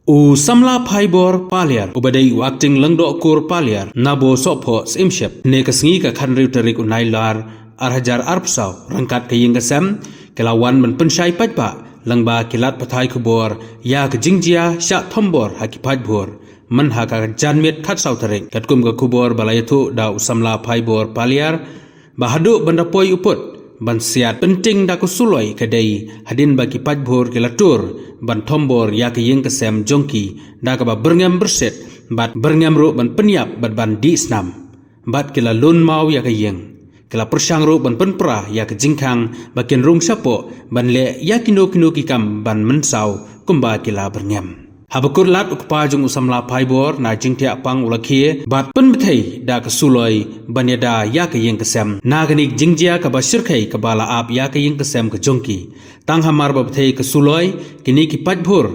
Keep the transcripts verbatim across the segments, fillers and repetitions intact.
U Samla Phaibor Paliar, uba dei u Acting Lyngdoh Kur Paliar, na Bo Sohphoh Syiemship, ne ka sngi ka khathynriew tarik u Nailar, ar hajar arphew saw, ryngkat ka ïing ka sem, ki la wan ban pynshai paidbah, lyngba ki lad pathai khubor, ïa ka jingjia, shah thombor, ha ki paidbhur, mynha ka janmiet khatsaw tarik, katkum ka khubor ba la ïathuh da u Samla Phaibor Paliar, ba haduh ban da poi u pud, ban siat pynting da ka suloi ka dei, hadien ba ki paidbhur ki la tur, ban thombor ïa ka ïing ka sem jong ki, da kaba byrngem byrsit, bad byrngem ruh ban pynïap bad ban dih snam. Bad ki la lun maw ïa ka ïing. Ki la pyrshang ruh ban pynpra ïa ka jingkhang, ba kin rung shapoh, ban leh ïa kino kino ki kam ban mynsaw, kumba ki la byrngem. Haba kut lad u kpa jong u Samla Phaibor, na jingthiah pang u la khie, bad pynbthei da ka suloi, ban ïada ïa ka ïing ka sem. Na kane ka jingjia kaba shyrkhei kaba la ap ïa ka ïing ka sem ka jong ki. Tang hamar ba bthei ka suloi, kine ki paidbhur,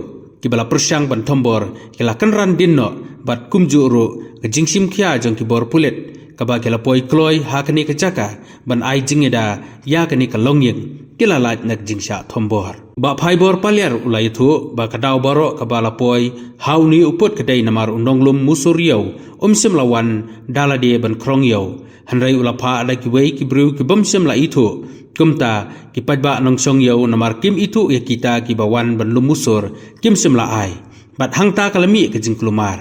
kiba la pyrshang ban thombor, ki la kynran dien noh, bad kumjuh ruh, ka jingshim khia jong ki bor pulit, kaba ki la poi kloi ha kane ka jaka, ban ai jingïada, ïa kane ka longïing, ki la lait na ka jingshah thombor. U Bah Phaibor Paliar u la ïathuh, ba ka daw baroh kaba la poi, ha une u pud ka dei namar u nonglum musur ïew, um shym la wan, da lade ban khrong ïew. Hynrei u la phah da kiwei ki briew ki bym shym la ithuh. Kumta, ki paidbah nongshong ïew namar kim ithuh ïa kita kiba wan ban lum musur, kim shym la ai. Bad hangta ka la mih ka jingkulmar.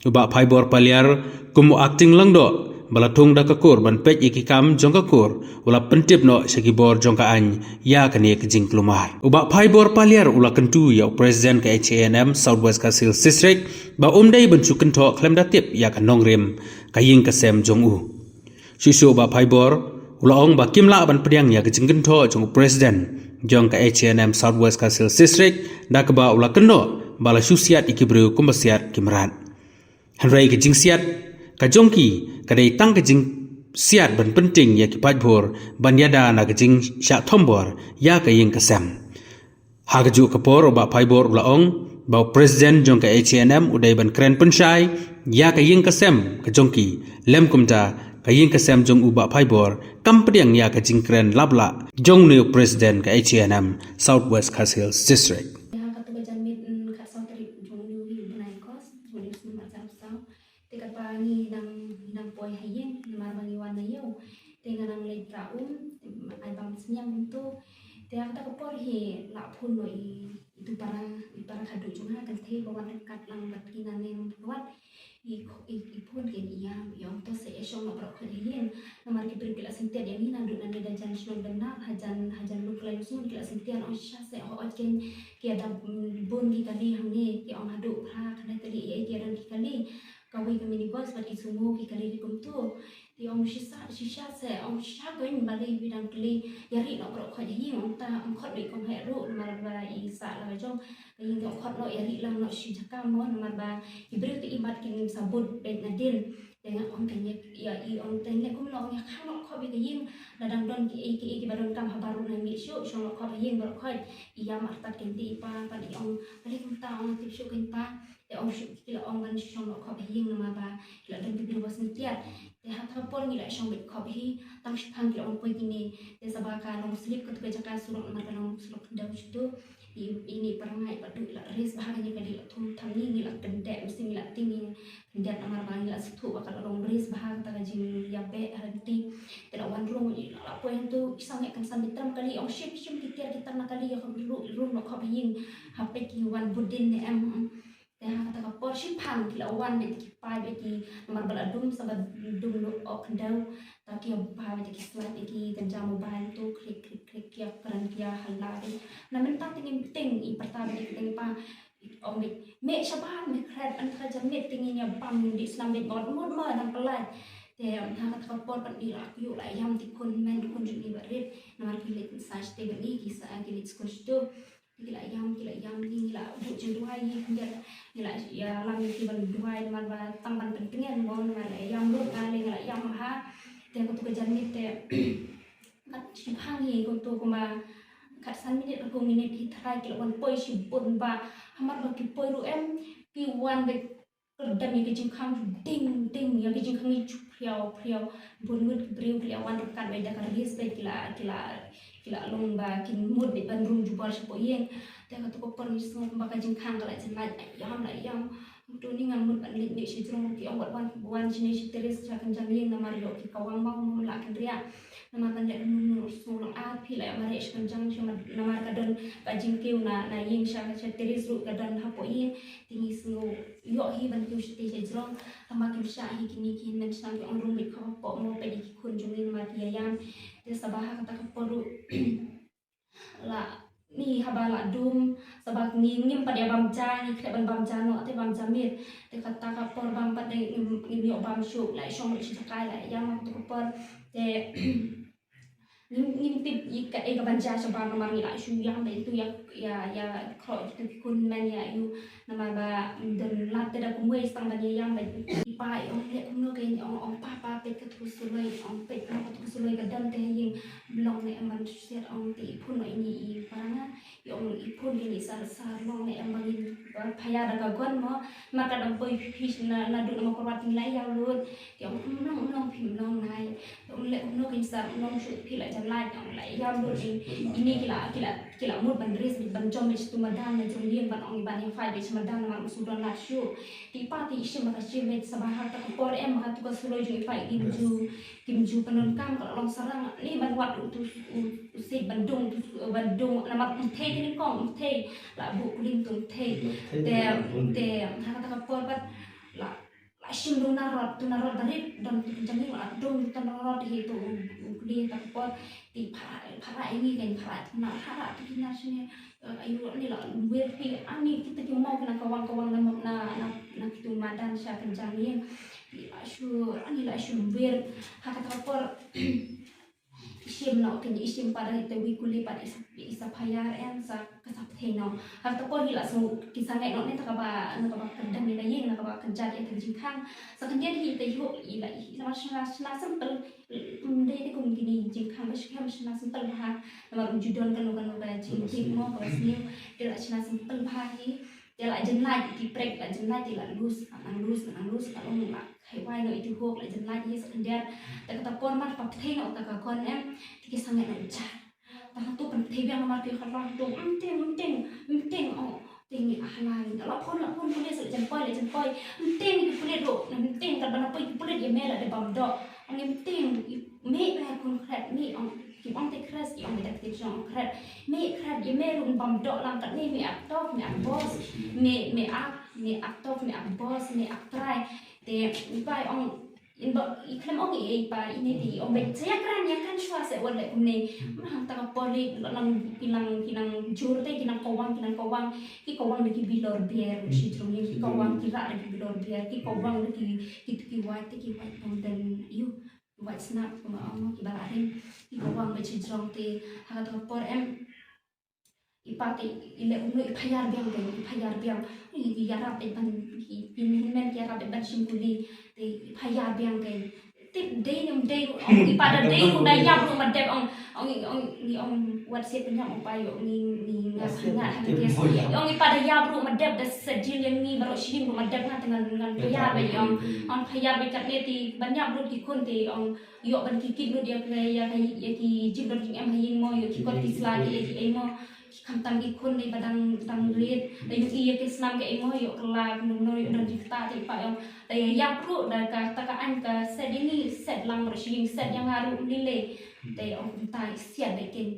U Bah Phaibor Paliar, kum u Acting Lyngdoh, ba la thung da ka kur ban peit ïa ki kam jong ka kur, u la pyntip noh sha ki bor jong ka aiñ, ïa kane ka jingkulmar. U Bah Phaibor Paliar u la kyntu ïa u President ka H A N M South West Khasi Hills District, ba um dei ban shu kynthoh khlem da tip ïa ka nongrim, ka ïing ka sem jong u. Shuh shuh u Bah Phaibor, u la ong ba kim lah ban pdiang ïa ka jingkynthoh jong u President, jong ka H A N M South West Khasi Hills District, da kaba u la kynnoh, ba la shu siat ïa ki briew kumba siat ki mrad. Hynrei ka jingsiat, ka jong ki, ka dei tang ka jingsiat ban pynting ïa ki paidbhur, ban ïada na ka jingshah thombor, ïa ka ïing ka sem. Ha kajuh ka por u Bah Phaibor u la ong, ba u President jong ka H A N M u dei ban kren pynshai, ïa ka ïing ka sem, ka jong ki, lym kumta, ka ïing ka sem jong u Bah Phaibor, kam pdiang ïa ka jingkren lap lah, jong une u President ka H A N M, South West Khasi Hills District. Ïa katu ka janmiet, mm, khatsaw tarik jong une u bnai August, jong une u snem arhajar arphew saw. Te katba ngi nang, ngi nang poi ha ïing, namar ba ngi wan na ïew. Te nga nang leit rah um, ai bam sniang kumto. Te ha kata ka por hi la phone noh i, i tu para, i para khadduh jong nga, kynthei ba wan ryngkat lang bad ki nangne ruh wat. I, i, i phone kein i ïam, i ong to sa ïa shong noh baroh khoit ha ïing. Namar ki briew ki la syntiat ïa ngi naduh nangne da jan shnong Dymnap, hajan, hajan Lum Klaiñsmun ki la syntiat, ong shisha sa hooid kein ki ïada, mm, bun ki kali hangne, ki ong haduh phra khyndai tylli ïa ki ïadon ki kali. Kawei ka minibus bad ki sumo ki kali ki kumto. Te ong shisha, shisha sa, ong shisha kein balei phi dang kylli, ïa rieh noh baroh khoit ha ïing, ong ta, ong khot noh i kong heh ruh, namar ba i sah la ka jong ka ïing, te ong khot noh ïa rieh lang noh shi jaka mo, namar ba ki briew te i mat kin sa bud beit nadien. Te nga ong kein ïa i, ong te nga kumno, ong ïa khang noh khop ïa ka ïing, la dang don kiei kiei kiba donkam ha baroh na miet shuh, shong noh khop ha ïing baroh khoit. I ïam artat kein te i pa, pat i ong, balei kumta, ong tip shuh kein pa. Te ong shu, ki la ong ban shong noh khop ha ïing namar ba ki la don ki briew ba syntiat. Te ha kata ka por ngi la shong beit khop hi, tang shiphang ki la wan poi kine. Te sa ba ka long slip katu ka jaka surok namar ka long surok khyndew shitu. I, ine i para ngi pat du la ris bha kane ka dei la thum tang ngi, ngi la kyndit, mesti ngi la tieng ngi kyndit namar ba ngi la sngewthuh ba ka la long ris bha kata ka jingïabeh ha lynti. Te la wan rung i la, la poi hangtu i sangeh kynsan beit tram kali, ong shim shim ki tiar ki tam na kali, ïa khop ruh rung noh khop ha ïing. Ha peit ki wan bud dien ne em. Te ha kata ka por shiphang ki la wan beit ki pai beit ki, namar ba la dum sa ba dum noh khyndew. Ta ki ïa pai beit ki slide beit ki kynja mobile tu, klik klik klik, ki ïa kren ki ïa hala beit. Na mynta te ngim pteng, i pyrta beit ki teng pa, i ong beit, meh shabar, meh kret, yn kata ka janmiet te ngin ïa bam, ngin dih snam beit, ngot ngut ma nang pynlait. Te ha kata ka por pat ngi la ïoh la ïam te khun men khun jong ngi ba rit, namar ki leit sa shatei bad ngi, ki sa ki leit skul shitu. Ki la ïam, ki la ïam, ngi la buh jingduwai, ngi khyndiat, ngi la ïalam ïa ki ban duwai namar ba tang ban pyntngen mo, namar la ïam lut nga lei, nga la ïam ha. Te katu ka janmiet te kat shiphang hi kumto kumba kat san minit, arphew minit hi tharai ki la wan poi shibun ba hamar ba ki poi ruh em, ki wan beit kyrdem ïa ka jingkhang ding ding, ïa ka jingkhang ngi ju phriaw phriaw. Bun ngut ki briew ki la wan ryngkat beit da ka ris beit, ki la, ki la, ki la long ba kin mut beit ban rung jubor shapoh ïing. Te kato ka por ngi sngew kumba ka jingkhang ka la jan lait, la ïam, la ïam. Hangto ngi ngam mut ban leit noh sha jrong, ki ong wat wan, wan shane sha terrace sha kynjang ïing, namar ïoh ki kawang mo, mo la kynriah. Namar ban leh kumno, sngew long ar phi la ïa mareh sha kynjang sha, namar ka don ka jingkiew na, na ïing sha, sha terrace ruh ka don hapoh ïing. Te ngi sngew ïoh hi ban kiew shatei sha jrong. Tangba kim shah hi kine ki hynmen shnong, ki ong rung beit khapoh mo, peit ïa ki khun jong ngi namar ki ïa ïam. Te sa ba ha kata ka por ruh la, ni haba la dum, sa ba ngi ngim pat ïa bam ja, ngi khleh ban bam ja noh, te bam ja miet. Te kata ka por bam pat de ngim, ngim ïoh bam shuh, la shong sha jaka, la ïam ha kata ka por. Te ngim, ngim tip ïa kaei kaban jia shabar namar ngi la shu ïam beit tu ïa, ïa, ïa khroh tu ki khun hynmen ïa ïu namar ba don lad te da kumwei stang ban ïa ïam beit. I pa i ong leh kumno kein, ong, ong pa, pa peit katu ka suloi, ong peit katu ka suloi ka don te ha ïing, long ne em ban siat, ong te i phun noh ïa ngi i paranga. I ong i phun ïa ngi sar sar, long ne em ba ngin, ba phaïar da ka gon mo. Namar ka dang poi phi na, naduh na Mawkyrwat ngi la ïaw lut. Te ong ym long, ym long phi, ym long nai. Te ong leh kumno kein sar, ym long shuh, phi la jan lait, ong la ïaw lut. Ine ki la, ki la, ki la mut ban risk ban jom beit sha tu madan na jrong ïing ban ong ban ïa fight beit sha madan namar ym shu don lad shuh. Te i pa te i shim ba ka shim beit, sa ba ha kata ka por em ba katu ka suloi jong i pa i kim ju Kim ju pyndonkam, ka la long sarang ne ban wad utu u, u siej ban dung, utu ban dung namar um thei te nyngkong, um thei, la buh kulim tu um thei. Te, te ha kata ka por pat la, la shim da u narot, tu narot barit, don tu jong ngi la dung tu narot hi tu u, u kuli ha kata ka por. Te pha, pha rai ngi kan pha rai tu na, pha rai tu ki na shine. Ayu, ani la lum wir phi, ani kita ki maw kina kawang, kawang na, na, na, na kitu madan sha kynjang ïing. Ani la shu, ani la shu lum wir. Ha kata ka por i shim noh, kein i shim pat da ita wi kuli pat i sa, i sa phaïar em sa ka sa pthei noh. Ha kata ka por i la sngew ki sangeh noh ne ta kaba, na kaba kyndem ïa ka ïing, na kaba kynjat ïa ka jingkhang. Sa khyndiat hi te ïoh i la, i la shna, shna simple. Ym dei te kum kine jingkhang ba skhem, shna simple bha. Namar ym ju don kano kano ka jingtip mo kaba sniew. Te la shna simple bha hi. Te la jan lait ki prek, la jan lait te la lus, la nang lus, la nang lus, la long la khaiwai noh ïa tu hok, la jan lait hi sa khyndiat. Te kata por mat pa pthei noh ta ka gon em. Te ki sangeh noh jar. Tang hangto pynthei biang namar ki kyrpang hangto, "Ym tieng, ym tieng, ym tieng, oh." Te ngi ah lai, la phone, la phone pulit, la jan poi, la jan poi. Ym tieng ki pulit ruh, ym tieng, katba na poi ki pulit ïa me la dep bam doh. Ong ym tieng, me ba khun khret, me ong, kim ong te khret, ki ong te khret, ki ong khret. Me khret, ïa me ruh bam doh lang katne, me ak tok, me ak boss, me, me ak, me ak tok, me ak boss, me ak trai. Te i pa i ong, in ba, i khlem ong i ei pa, ine te i ong beit, sa ïa kren, ïa kren shuwa seh wat leh kumne. Namar hangta ka por leh, la nang, ki nang, ki nang jur te, ki nang kawang, ki nang kawang, ki kawang da ki bilor bier, shi jrong ïing, ki kawang ki rah da ki bilor bier, ki kawang da ki, ki, ki wait te, ki wait pom den, ïu, wait snap, kumba ong, ki ba la ring, ki kawang beit shi jrong te, ha kata ka por em, i pa te, i leh kumno, i phaïar biang te, i phaïar biang. I, i ïarap beit ban, i, i hynmen ki ïarap beit ban shim kuli. Te i phaïar biang te. Tip dei ne ym dei ruh, ong i pa da dei ruh, da ïap ruh ma dep, ong, ong, ong, ngi ong wat siat pynïap ong pa ïoh ngi, ngi ngat, ngat ha ka case. Ong i pa da ïap ruh ma dep, da set jil ïa ngi baroh shi ïing ruh ma dep, ngat ngan, ngan phaïar beit ong. Ong phaïar beit katne te ban ïap ruh ki khun te ong. Ïoh ban ki kit lut ïa ka, ïa ka, ïa ki jingdon jingem ha ïing mo, ïoh ki kot ki sla ki ei ki ei mo. Khamtam ki khun dei ba dang, dang rit, da ïohi ïa ki snam ki ei mo, ïoh kylla kumno kumno, ïoh don jingktah te i pa i ong. Da ïa ïap ruh da kata ka aiñ ka set ïa ngi, set lang baroh shi ïing, set ïa nga ruh ym lei lei. Da i ong kumta i siat da i keiñ.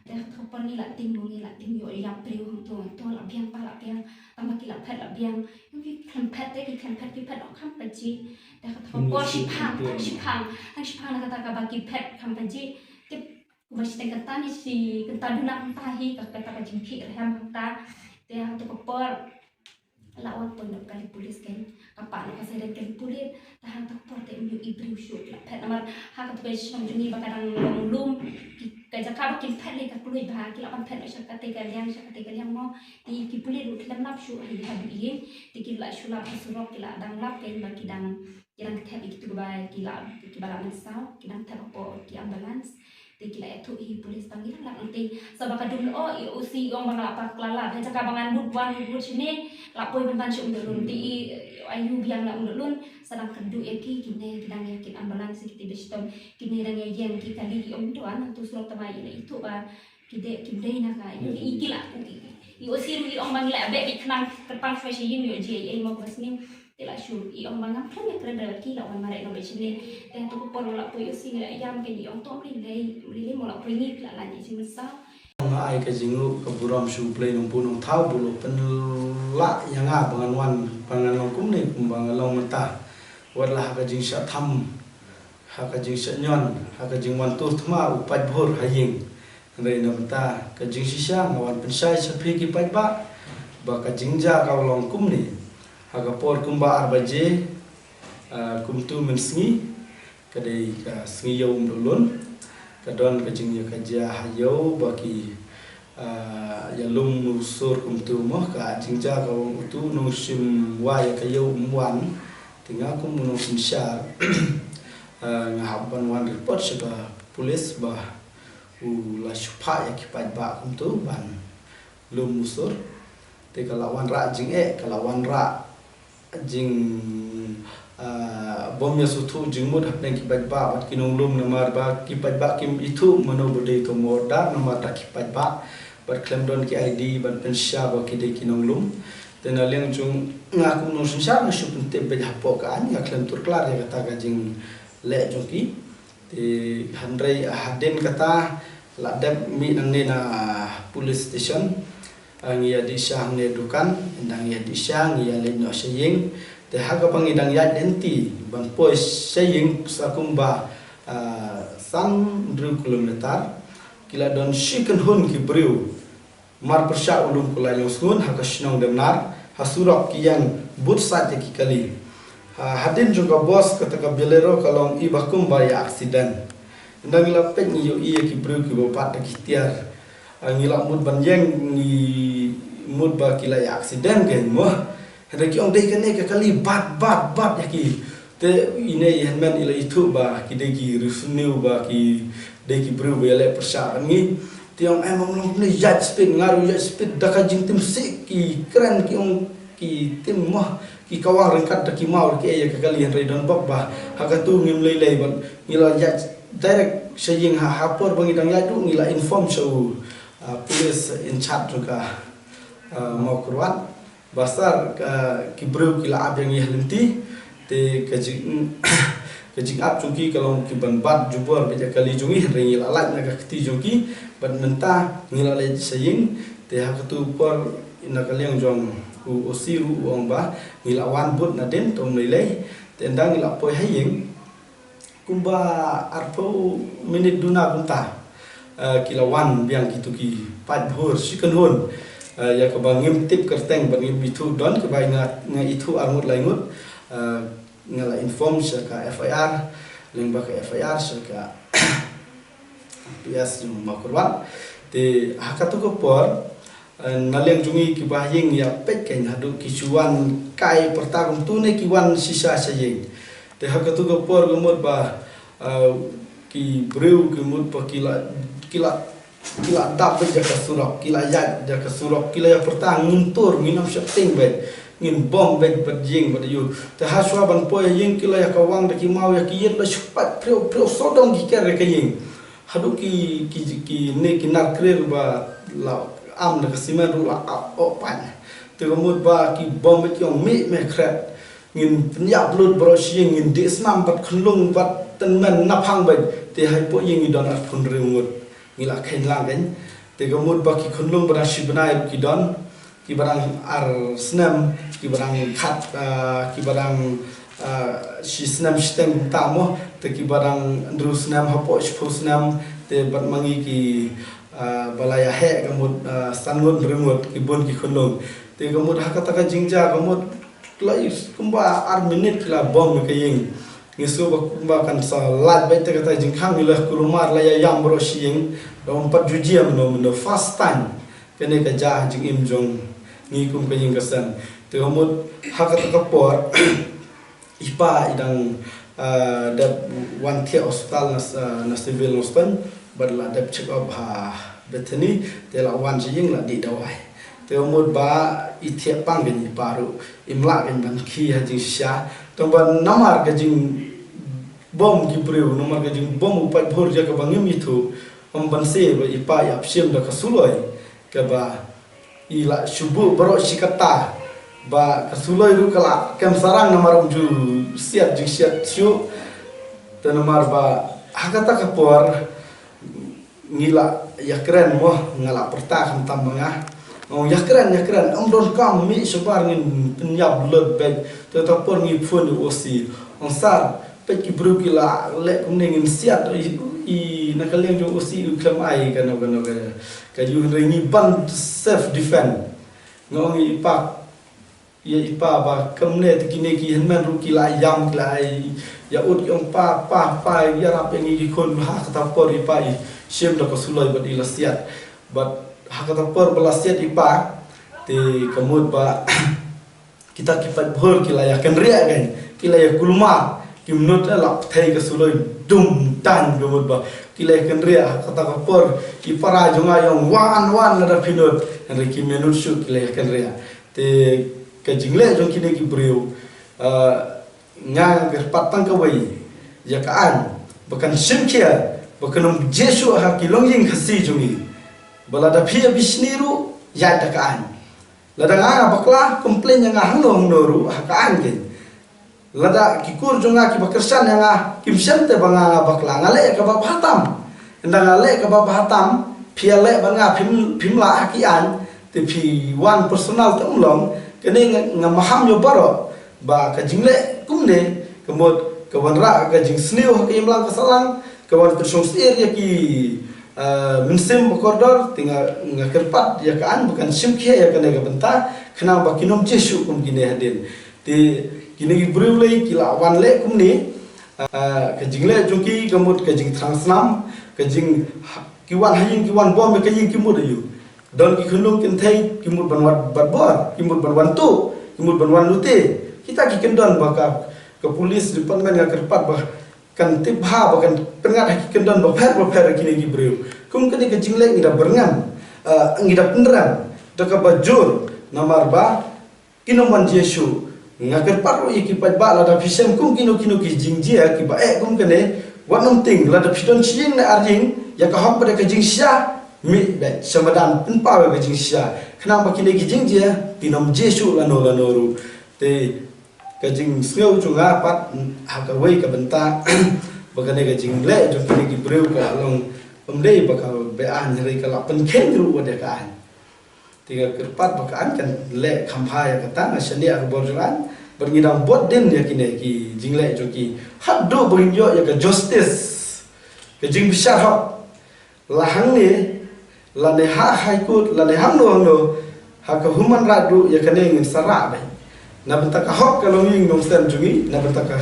Da kata ka por ngi la tieng mo, ngi la tieng ïoh ïap briew hangto hangto, la biang pa la biang. Tangba ki la phet la biang. Ki khlem phet te, ki khlem phet ki phet ong kham pajih. Da kata ka por shiphang, kham shiphang, kham shiphang na kata kaba ki phet kham pajih. Te kumba shiteng kata ne shi kynta duna kynta hi, ka kata ka jingkhih rhem kata. Te ha kata ka por la wan poi noh kali pulit keiñ, ka pah noh ka siren kali pulit. Te ha kata ka por te ym ïohi briew shuh, la phet namar ha kata ka shnong jong ngi ba ka dang long lum, ki, ka jaka ba kin phet lei ka kluid bha, ki la ban phet noh sha katei ka liang, sha katei ka liang mo. Te ki pulit ruh ki lem lap shuh ha ïing, te ki la shu lap ha surok, ki la dang lap keiñ ba ki dang, ki dang thep ïa kitu kiba, kiba la mynsaw, ki dang thep hapoh ki ambulance. Te ki la ïathuh ïa i pulit ba ngi dang lap nangtei. Sa ba ka dum lyoh i O C i ong ba nga la pat la lap ha jaka ba ngan mut wan mut shane, la poi ban ban sha Umdohlun. Te i, i ïa u biang na Umdohlun, sa dang kynduh ïa ki, kine ki dang ïa ki ambulance ïa ki te ba shitom, kine dang ïa ïeng ki kali ki ong to an, to surok tama i la ïathuh ba Ki dei, ki dei na ka, i ki la, i o si ruh i ong ba ngi la beh bit khnang kyrpang shwa sha ïing ïoh jia ei ei mo ka sngi. Te la shu i ong ba ngam khlem ïa kren da ki la wan mareh no bad shine. Te tu ko por la poi o si ngi la ïam ka i ong tom lei lei, lei lei mo la poi ngi la la ni jingmynsaw. Nga ai ka jingruh ka burom sha U Blei Nongbuh Nongthaw ba u la pynlah ïa nga ba ngan wan ba ngan long kumne kumba nga long mynta. Wat la ha ka jingshah tham, ha ka jingshah ñion, ha ka jingwan tur thma u paidbah ha ïing. Hynrei na bynta ka jingshisha nga wan pynshai sha phi ki paidbah ba ka jingjia ka long kumne. Ha ka por kumba ar baje, ah, kumtu mynsngi, ka dei ka sngi ïew Umdolon, ka don ka jingïakajia ha ïew ba ki, ah, ïalum u sur kumtu mo, ka jingjia ka ong utu u nongshim wai ïa ka ïew um wan. Te nga kum u nongsynshar, ah, nga hap ban wan report sha ka police ba u la shu phah ïa ki paidbah kumtu ban lum u sur. Te ka la wanrah jingeh, ka la wanrah jing, ah, bym ïasngewthuh jingmut hapdeng ki paidbah bad ki nonglum namar ba ki paidbah kim ithuh mano ba dei uto u murdar namar da ki paidbah bad khlem don ki I D ban pynshai ba ki dei ki nonglum. Te na liang jong nga kum u nongsynshar nga shu pyntip beit hapoh ka aiñ, nga khlem tur klar ïa kata ka jingleh jong ki. Te hynrei hadien kata la dep mih nangne na police station. Ah, ngi ïa dih sha hangne dukan, ynda ngi ïa dih sha ngi ïa leit noh sha ïing. Te ha kaba ngi dang ïaid lynti ban poi sha ïing sa kumba, ah, san hynriew kilometer, ki la don shi kynhun ki briew mar pyrshah u lum kulai longsngun ha ka shnong Demnar, ha surok ki ïeng bud sait ïa ki kali. Ha, hadien jong ka bos kata ka Bolero ka long i ba kumba ïa accident. Ynda ngi la peit ngi ïohi ïa ki briew kiba bat da ki tiar. Ah, ngi la mut ban ïeng ngi mut ba ki la ïa accident kein mo. Hynrei ki ong dei kane ka kali bat bat bat ïa ki. Te ine i hynmen i la ithuh ba ki dei ki riewsniew ba ki dei ki briew ba ïaleh pyrshah bad ngi. Te ong em ong long kumne ïaid speed, nga ruh ïaid speed da ka jingtim sih ki kren ki ong ki tim mo ki kawang ryngkat da ki maw da ki ei ïa ka kali hynrei don bok ba ha katu ngim lei lei bad ngi la ïaid direct sha ïing ha, ha por ba ngi dang ïaid ruh ngi la inform sha u, ah, police in charge jong ka, ah, Mawkyrwat. Ba sar ka ki briew ki la ap ïa ngi ha lynti. Te ka jing, ka jingap jong ki ka long ki ban bat jubor bad ïa ka kali jong ngi hynrei ngi la lait na ka kti jong ki. Bad mynta ngi la leit sha ïing. Te ha katu por na ka liang jong u O C ruh u ong ba ngi la wan bud nadien tom lei lei. Te ynda ngi la poi ha ïing. Kumba arphew minit duna kumta, eh, ki la wan biang kitu ki paidbah shi kynhun, eh, ïa kaba ngim tip kyrteng bad ngim ithuh don kaba nga, nga ithuh arngut laingut, eh, nga la inform sha ka F I R, lyngba ka F I R sha ka P S jong Mawkyrwat. Te ha katu ka por, eh, na liang jong ngi kiba ha ïing ïa peit kein haduh ki shu wan kai pyrta kumtu ne ki wan shisha sha ïing. Te ha katu ka por ka mut ba, eh, ki briew ki mut ba ki la, ki la, ki la dap beit ïa ka surok, ki la ïaid ïa ka surok, ki la ïa pyrta ngin tur ngin ym sheptieng beit, ngin bom beit bad ïing bad ïu. Te ha shuwa ban poi ïing ki la ïa kawang da ki maw ïa ki ïit la shu pat phriew phriew sawdong ki ker ïa ka ïing. Haduh ki, ki, ki ne ki nar krir ba la am da ka simen ruh la ap oh pan. Te ka mut ba ki bom ba ki ong mih me khret. Ngin pynïap lut baroh shi ïing ngin dih snam bad khunlung bad tynmen naphang bad. Te ha i poh ïing ngi don arphew hynriew ngut. Ngi la kheiñ lang kein. Te ka mut ba ki khunlung ba dang shi bnai ruh ki don. Kiba dang ar snem, kiba dang khat, ah, kiba dang, ah, shi snem shiteng kumta mo, te kiba dang hynriew snem hapoh shiphew snem, te bad ma ngi ki, ah, ba la ïa heh ka mut, ah, san ngut hynriew ngut ki bun ki khunlung. Te ka mut ha kata ka jingjia ka mut la i kumba ar minit ki la bom ka ïing. Ngi sngew ba kumba kan sa lait beit te kata jingkhang ngi la kulmar la ïa ïam baroh shi ïing. Da ym pat ju jia mynno mynno first time. Kane ka jia ha jingim jong ngi kum ka ïing ka sem. Te ka mut ha kata ka por i pa i dang, ah, dep wan thiah hospital na, ah, na Civil Nongstoiñ bad la dep check up ha Bethany te la wan sha ïing la dih dawai. Te ka mut ba i thiah pang kein i pa ruh im lah kein ban khie ha jingshisha. Tang ba namar ka jingbom ki briew namar ka jingbom u paidbah ïa kaba ngim ithuh. Ym ban seh ba i pa i ap shim da ka suloi kaba i la shu buh baroh shi katta, ba ka suloi ruh ka la kem sarang namar ym ju siat jingsiat shuh. Te namar ba ha kata ka por ngi la ïakren mo, nga la pyrta khamtam ma nga. Ong ïakren, ïakren, ym don kam, mih shabar ngin pynïap lut beit. Te ta por ngi phone ïa u O C. Ong sir, peit ki briew ki la leh kumne, ngin siat. I, i na ka liang jong u O C u khlem ai kano kano ka, ka ïu, hynrei ngi ban self defend. Nga ong ïa i pa, ïa i pa ba kumne te kine ki hynmen ruh ki la ïam, ki la ai ïa ut, ki ong pa, pa, pa, ïarap ïa ngi ki khun. Ha kata por i pa i shim da ka suloi bad i la siat. Bad ha kata por ba la siat i pa, te ka mut ba kita ki paidbah ki la ïa kynriah kan, ki la ïa kulmar, ki mynta la pthei ka suloi dum tan, ka mut ba ki la ïa kynriah. Ha kata ka por i para jong nga i ong wan, wan, lada phi nud. Hynrei kim nud shuh, ki la ïa kynriah. Te ka jingleh jong kine ki briew, ah, nga kyrpad tang kawei ïa ka aiñ ba kan shim khia, ba kan ym jia shuh ha ki longïing Khasi jong ngi. Ba lada phi ïa bishni ruh ïaid da ka aiñ. Lada nga nga bakla, complain ïa nga hangno hangno ruh ha ka aiñ kein. Lada ki kur jong nga kiba kyrshan ïa nga kim shem te ba nga nga bakla, nga leh ïa kaba bha tam. Ynda nga leh ïa kaba bha tam, phi ïa leh bad nga, phim, phim lah ha ki aiñ, te phi wan personal te ym long. Kane nga, nga maham ïa baroh ba ka jingleh kumne ka mut ka wanrah ka jingsniew ha ka imlang ka sahlang, ka wan pynshong syier ïa ki, ah, mynsiem ba kordor. Te nga, nga kyrpad ïa ka aiñ ba kan shim khia ïa kane ka bynta, khnang ba kin ym jia shuh kum kine hadien. Te kine ki briew lei ki la wan leh kumne, ah, ka jingleh jong ki ka mut ka jingthrang snam, ka jing, ki wan ha ïing, ki wan bom ïa ka ïing, ki mut aïu. Don ki khunlung kynthei ki mut ban wan bat bor, ki mut ban wan tuh, ki mut ban wan lute. Kita ki kyndon ba ka, ka police department nga kyrpad ba kan tip bha, ba kan pynngat ha ki kyndon bapher bapher kine ki briew. Kum kane ka jingleh ngi da byrngem, ah, ngi da pynrem da kaba jur, namar ba kin ym wan jia shuh. Nga kyrpad ruh ïa ki paidbah, lada phi shem kum kino kino ki jingjia kiba eh kum kane, wat nym tieng, lada phi don shi ïing ne ar ïing, ïa ka hok bad ïa ka jingshisha, mih beit sha madan pynpaw ïa ka jingshisha, khnang ba kine ki jingjia kin ym jia shuh lano lano ruh. Te ka jingsngew jong nga pat ha kawei ka bynta ba kane ka jingleh jong kine ki briew ka la long, ym dei ba ka be-aiñ, hynrei ka la pynkheiñ ruh wat ïa ka aiñ. Te nga kyrpad ba ka aiñ kan leh kham bha ïa kata. Nga shaniah ha ka bor jong aiñ bad ngi dang bud dien ïa kine ki jingleh jong ki haduh ba ngin ïoh ïa ka justice, ka jingbishar hok. La hangne, lane ha High Court, lane hangno hangno, ha ka human right ruh ïa kane ngin sa rah beit. Na bynta ka hok ka longïing nongsem jong ngi, na bynta ka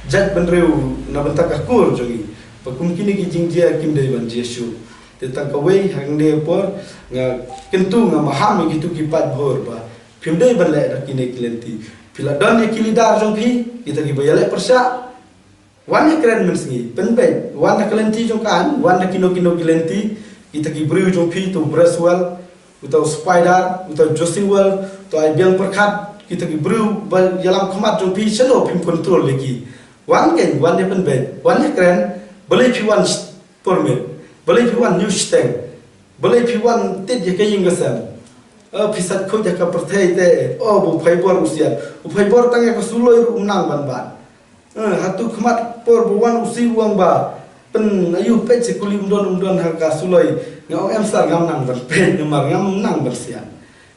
jaitbynriew, na bynta ka kur jong ngi. Ba kum kine ki jingjia kim dei ban jia shuh. Te tang kawei, hangne por nga kyntu, nga maham ïa kitu ki paidbah ba phim dei ban leh da kine ki lynti. Phi la don ïa ki leader jong phi, kita kiba ïaleh pyrshah, wan ïakren mynsngi, pynbeit, wan da ka lynti jong ka aiñ, wan da kino kino ki lynti. Kita ki briew jong phi, uta u Bresswell, uta u Spider, uta u Josie World, uta u Aibiang Pyrkhat, kita ki briew ba ïalam khmat jong phi, shano phim control ïa ki. Wan kein, wan ïa pynbeit, wan ïakren. Balei phi wan sh-, permit? Balei phi wan ïuh shiteng? Balei phi wan tied ïa ka ïing ka sem? Eh, phi sait khuid ïa ka pyrthei te. Oh, ba u Phaibor u siat. U Phaibor tang ïa ka suloi ruh um nang ban bat. Eh, hato khmat por ba wan u C, u ong ba pyn, aïu, peit sha kuli, um don, um don ha ka suloi. Nga ong em sir, ngam nang ban peit namar ngam nang ban siat.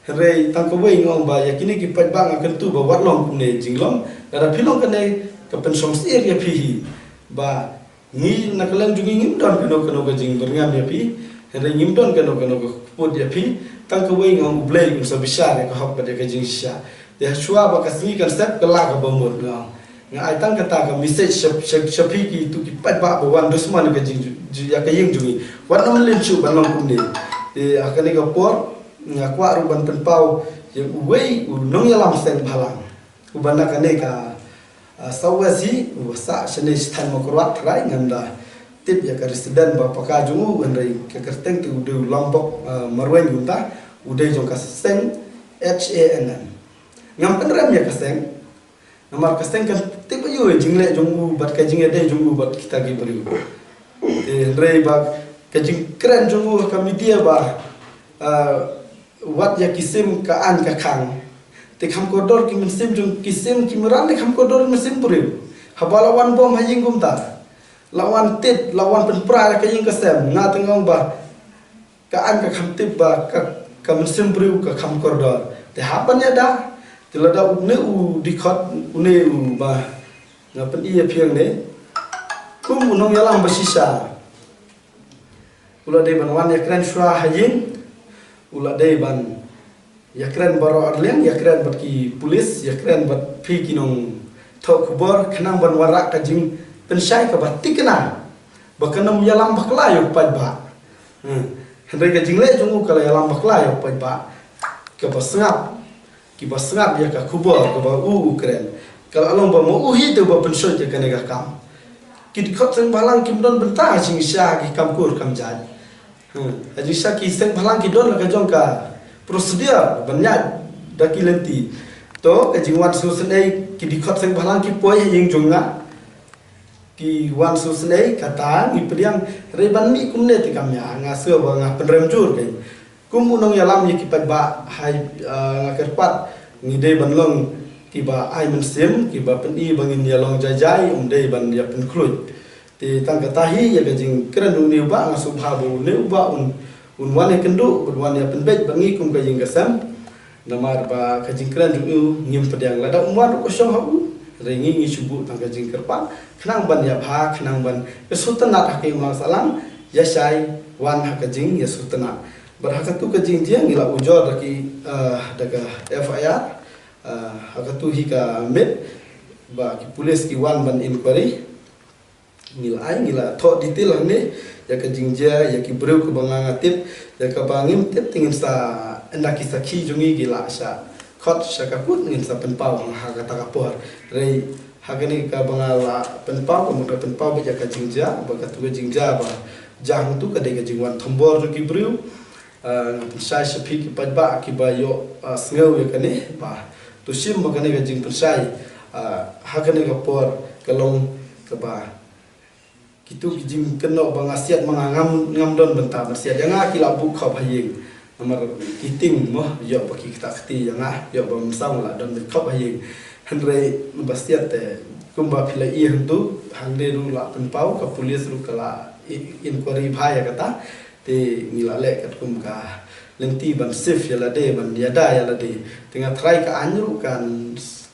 Hynrei tang kawei nga ong ba ïa kine ki paidbah nga kyntu ba wat long kumne jinglong. Lada phi long kane ka pynshong syier ïa phi hi. Ba ngi na ka liang jong ngi ngim don kano kano ka jingbyrngem ïa phi, hynrei ngim don kano kano ka kput ïa phi. Tang kawei nga ong U Blei un sa bishar ïa ka hok bad ïa ka jingshisha. Te shuwa ba ka sngi kan sep, kylla kaba mut, nga ong. Nga ai tang kata ka message sha, sha, sha phi kitu ki paidbah ba wan dusmon ïa ka jing, ïa ka ïing jong ngi. Wat nym lynti shuh ban long kumne. Te ha kane ka por nga kwah ruh ban pynpaw ïa uwei u nongïalam seng bhalang uba na kane ka, ah, South West hi, uba sah shane sha thaiñ Mawkyrwat tharai, ngam da tip ïa ka resident ba paka jong u, hynrei ka kyrteng te u dei u Lambok, ah, Marwein kumta, u dei jong ka seng H A N M. Ngam pynrem ïa ka seng, namar ka seng kan tip aïu ïa jingleh jong u bad ka jingïadei jong u bad kita ki briew. Te hynrei ba Ka jingkren jong u ha ka media ba, ah, wat ïa ki sim ka aiñ ka khang. Te kham kordor ki mynsiem jong ki sim ki mrad, te kham kordor ki mynsiem briew. Haba la wan bom ha ïing kumta, la wan tied, la wan pynpra ïa ka ïing ka sem, nga te nga ong ba ka aiñ ka kham tip ba ka, ka mynsiem briew ka kham kordor. Te hap ban ïada. Te lada une u dkhot, une u ba nga pyni ïa phi hangne, kum u nongïalam ba shisha, u la dei ban wan ïakren shuwa ha ïing, u la dei ban ïakren baroh arliang, ïakren bad ki pulit, ïakren bad phi ki nongthoh khubor, khnang ban wanrah ka jingpynshai kaba thikna ba kan ym ïalam bakla ïa u paidbah. Hmm. Hynrei ka jingleh jong u ka la ïalam bakla ïa u paidbah. Kaba sngap, kiba sngap ïa ka khubor kaba u u kren, ka la long ba ma u hi te uba pynshoi ïa kane ka kam. Ki dkhot seng bhalang kim don bynta ha jingshisha ki kam kur kam jait. Hmm. Ha jingshisha ki seng bhalang ki don la ka jong ka procedure ban ïaid da ki lynti. To ka jingwan sngewsynei ki dkhot seng bhalang ki poi ha ïing jong nga, ki wan sngewsynei, kata ngi pdiang. Hynrei ban mih kumne te kam ïa, nga sngew ba nga pynrem jur kein. Kum u nongïalam ïa ki paidbah, hai, ah, nga kyrpad ngi dei ban long kiba ai mynsiem, kiba pyni ba ngin ïalong jai jai, ym dei ban ïa pynkhluit. Te tang kata hi ïa ka jingkren une u bah, nga sngewbha ba une u bah un, un wan ïakynduh, un wan ïapynbeit bad ngi kum ka ïing ka sem. Namar ba ka jingkren jong u ngim pdiang, lada um wan ruh ka shong ha u. Hynrei ngi ngi shu buh tang ka jingkyrpad khnang ban ïabha, khnang ban ïasngewtynnat ha ka imlang sahlang, ïashai wan ha ka jingïasngewtynnat. Bad ha katu ka jingjia ngi la ujor da ki, eh, da ka F I R, eh, ha katu hi ka miet ba ki pulit ki wan ban inquiry. Ngi la ai, ngi la thoh detail hangne ïa ka jingjia, ïa ki briew kiba nga nga tip, ïa kaba ngim tip te ngin sa, ynda ki sakhi jong ngi ki la shah khot sha ka kut, ngin sa pynpaw ha kata ka por. Hynrei ha kane kaba nga la pynpaw, ka mut nga pynpaw beit ïa ka jingjia, ba katu ka jingjia ba jia hangtu ka dei ka jingwan thombor jong ki briew. Ah, nga pynshai sha phi ki paidbah kiba ïoh, ah, sngew ïa kane, ba to shim ba kane ka jingpynshai, ah, ha kane ka por ka long kaba kitu ki jingkynnoh ba nga siat ma nga ngam, ngam don bynta ban siat. Ïa nga ki la buh khop ha ïing. Namar ki tieng mo, ïoh ba ki kata kti ïa nga, ïoh ba mynsaw nga la don beit khop ha ïing. Hynrei ba siat te, kumba phi la ïohi hangtu, hangne ruh la pynpaw, ka pulit ruh ka la i-, inquiry bha ïa kata. Te ngi la leh katkum ka lynti ban save ïa lade, ban ïada ïa lade. Te nga tharai ka aiñ ruh kan,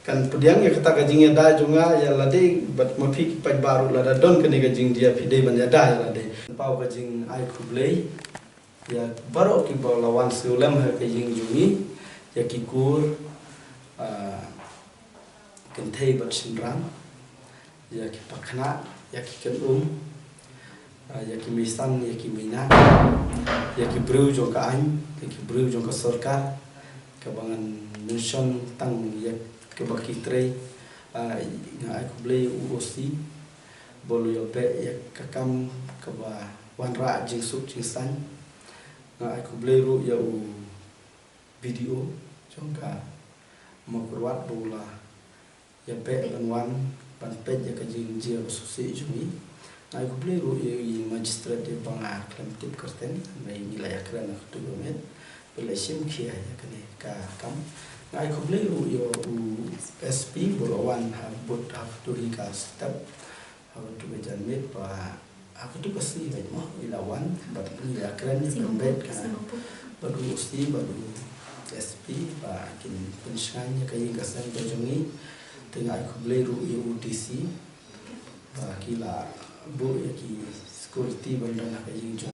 kan pdiang ïa kata ka jingïada jong nga ïa lade, bad ma phi ki paidbah ruh lada don kane ka jingjia phi dei ban ïada ïa lade. Pynpaw ka jingai khublei ïa baroh kiba la wan sngewlem ha ka ïing jong ngi, ïa ki kur, ah, kynthei bad shynrang, ïa ki pakna, ïa ki kynum, ah, ïa ki meisan, ïa ki meinah, ïa ki briew jong ka aiñ, ïa ki briew jong ka sorkar, kaba ngan mention tang ïa kaba ki trei, ah, nga ai khublei ïa u O C, ba u la ïoh beh ïa ka kam kaba wanrah jingsuk jingsaiñ. Nga ai khublei ruh ïa u B D O jong ka Mawkyrwat ba u la ïa beh ban wan ban peit ïa ka jingjia ba sngewsih jong ngi. Nga ai khublei ruh ïa i magistrate ïa ba nga khlem tip kyrteng, ba ngi la ïa kren ha katu ka miet, ba la shim khia ïa kane ka kam. Nga ai khublei ruh ïa u S P ba u la wan ha bud ha katu hi ka step. Ha katu ka janmiet ba, ha katu ka sngi bad mo, i la wan, bad i la kren, i pynbeit ka, bad u O C, bad u S P, ba kin pynshngaiñ ïa ka ïing ka sem ka jong ngi. Te nga ai khublei ruh ïa u D C, ba ki la buh ïa ki security ban don ha ka ïing jong